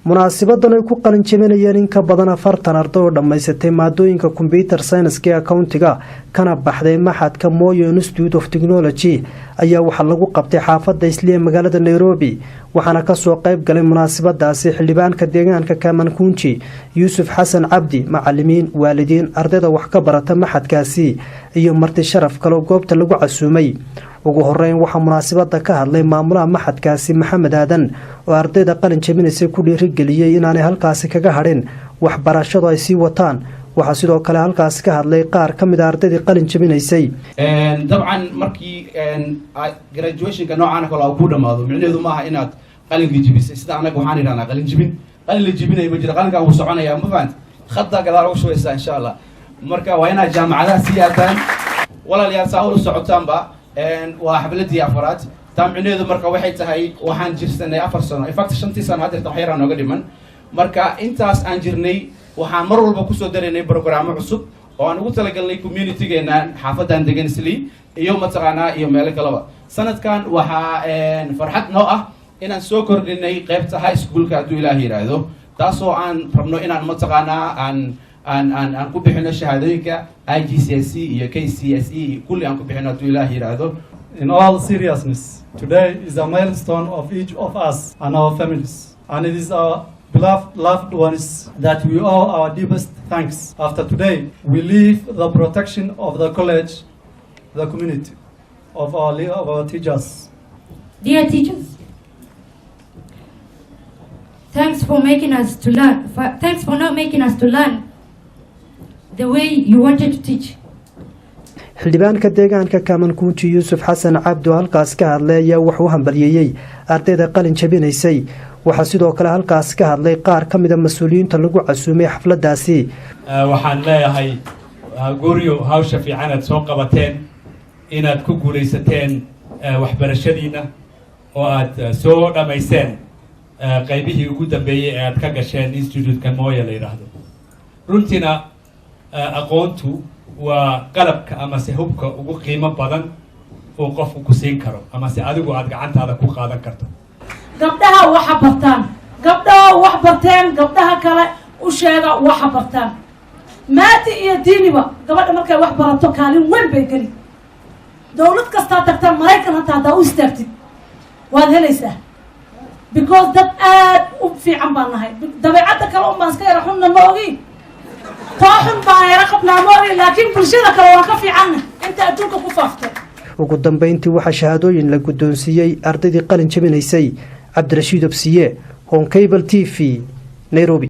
Munaasibadan ay ku qalin jabinayeen in ka badan 40 arday oo dhammaysatay maadooyinka computer science-ka ee accounting-ga, kana baxday machadka Moyo Institute of Technology, ayaa waxaa lagu qabtay xaafadda Islii ee magaalada Nairobi. Waxaana kasoo qayb galay munaasabadaasi xildhibaanka deegaanka Kamankunji, Yuusuf Xasan Cabdi, macalimiin, waalidiin, ardayda wax ka barata machadkaasi iyo marti sharaf kaleo goobta lagu casuumay. Ugu horeyn waxaa munaasabada ka hadlay maamulaha machadkaasi, Maxamed Aadan, oo ardayda qalin jabinaysay ku dhiirigeliyey inaanay halkaasi kaga hadhin waxbarashadu, ay sii wataan. Waxaa sidoo kale halkaasi ka hadlay qaar ka mid a ardaydii qalin jabinaysay. Dabcan, markii graduationka noocaana kale ku dhamaado, micnaheedu maaha inaad qalinkii jibisay. Sida annaga waxaan idhahnaa qalin jibin, qalin la jibinayo ma jiro. Qalinkan wuu soconaya, ma fahant? Khadda gadaal ugu shubaysaa, insha Allah. Marka waa inaad jaamacadaha sii aadaan, walaalayaal. Saa ula socotaanba, waa xafladii afaraad. Taa micnaheedu marka waxay tahay waxaan jirsanay 4 sano, in fact shantii sano haddeerta wax yaraa nooga dhiman. Marka intaas aan jirnay, waxaan mar walba kusoo daraynay programmo cusub oo aan ugu talagalnay communitygeena xaafadan degan Islii iyo mataqaanaa iyo meelo kaleba. Sanadkan waxaa farxad noo ah inaan soo kordhinay qaybta high schoolka, hadduu Ilaah yidhaahdo, taasoo aan rabno inaan mataqaanaa aan ku bixino shahaadooyinka IGCSE iyo KCSE iyo kulli aan ku bixino, hadduu Ilaah yidhaahdo. In all seriousness, today is a milestone of each of us and our families, and it is our beloved loved ones that we owe our deepest thanks. After today, we leave the protection of the college, the community, of our teachers. Dear teachers, thanks for making us to learn. Thanks for not making us to learn the way you wanted to teach. Xildhibaanka deegaanka Kamankuunji, Yuusuf Xasan Cabdi, oo halkaas ka hadlay, ayaa wuxuu u hambalyeeyey ardayda qalin jabinaysay. Waxaa sidoo kale halkaas ka hadlay qaar ka mida mas-uuliyiinta lagu casuumay xafladaasi. Waxaan leeyahay guryo hawsha fiican aad soo qabateen, inaad ku guulaysateen waxbarashadiina oo aad soo dhammayseen qaybihii ugu dambeeyey ee aad ka gasheen institute-ka Moya la yidhaahdo. Runtiina aqoontu waa qalabka amase hubka ugu qiimo badan uu qofku ku siin karo amase adigu aad gacantaada ku qaadan karto. Gabdhaha waxa bartaan, gabdhaha wax barteen, gabdhaha kale u sheega waxa bartaan, maadi iyo diiniba. Gabadha markay wax barato, kaalin weyn bay geli. Dawlad kastaa tagta, Maraykan hataa haddaa u istaagtid, waad helaysaa, because dad aad u fiican baan nahay. Dabeecadda kale un baan iska yara xunna, ma ogi, too xun baan yara qabnaa, ma ogi, laakiin bulshada kale waan ka fiicanna inta adduunka ku faaftay. Ugu dambeyntii waxaa shahaadooyin la guddoonsiiyey ardaydii qalin jabinaysay. Cabdirashiid Obsiye, Horn Cable TV, Nairobi.